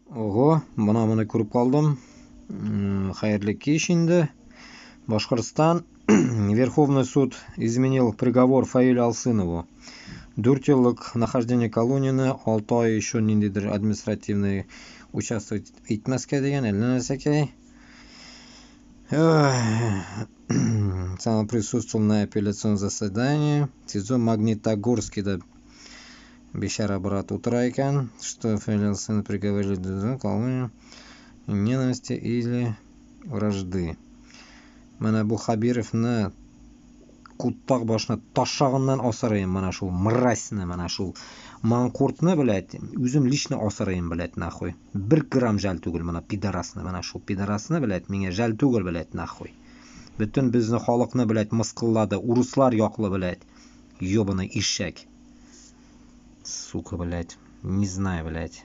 Ого, менә моны күреп калдым. Хәерле кич инде. Башкортстан. Верховный суд изменил приговор Фаилю Алсынову. 4 еллык нахождение колонияне, 6 ай еще ниндидер административный участвовать итмәскә дигән, әллә нәрсәкәй. Сам присутствовал на апелляционном заседании. СИЗО Магнитогорскийда бичара брат утыра икән, что Фаиля Алсынова приговорили к колонию ненависти или вражды. Менә бу Хабировны кутак башына ташагыннан асырыйм, менә шул мразьны, менә шул манкуртны, блядь, үзем лично асырыйм, блядь, нахуй. Бер грамм жәл түгел менә пидорасны, менә шул пидорасны, блядь, миңа жәл түгел, блядь, нахуй. Бөтен безне халыкны, блядь, мыскыллады, урыслар яклы, блядь. Ёбаный ишәк. Сука, блядь. Не знаю, блядь.